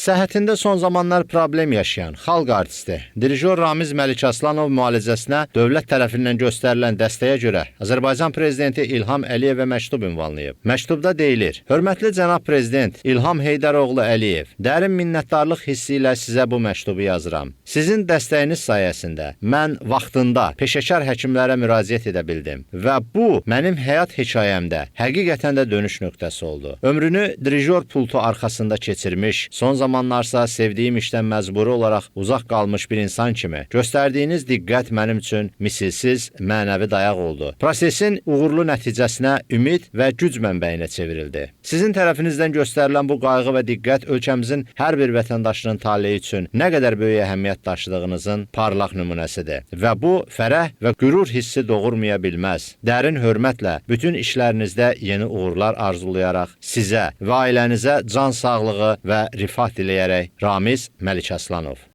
Səhhətində son zamanlar problem yaşayan xalq artisti, dirijor Ramiz Məlikaslanov müalicəsinə dövlət tərəfindən göstərilən dəstəyə görə Azərbaycan prezidenti İlham Əliyevə məktub ünvanlayıb. Məktubda deyilir: "Hörmətli cənab prezident İlham Heydəroğlu Əliyev, dərin minnətdarlıq hissi ilə sizə bu məktubu yazıram. Sizin dəstəyiniz sayəsində mən vaxtında peşəkar həkimlərə müraciət edə bildim və bu mənim həyat hekayəmdə həqiqətən də dönüş nöqtəsi oldu. Ömrünü dirijor pultu arxasında keçirmiş, son zamanlarsa sevdiyim işdən məcburi olaraq uzaq qalmış bir insan kimi göstərdiyiniz diqqət mənim üçün misilsiz mənəvi dayaq oldu. Prosesin uğurlu nəticəsinə ümid və güc mənbəyinə çevrildi. Sizin tərəfinizdən göstərilən bu qayğı və diqqət ölkəmizin hər bir vətəndaşının taleyi üçün nə qədər böyük əhəmiyyət daşıdığınızın parlaq nümunəsidir və bu fərəh və qürur hissi doğurmaya bilməz. Dərin hörmətlə bütün işlərinizdə yeni uğurlar arzulayaraq sizə və ailənizə can sağlığı və rifah diləyərək Ramiz Məlikaslanov."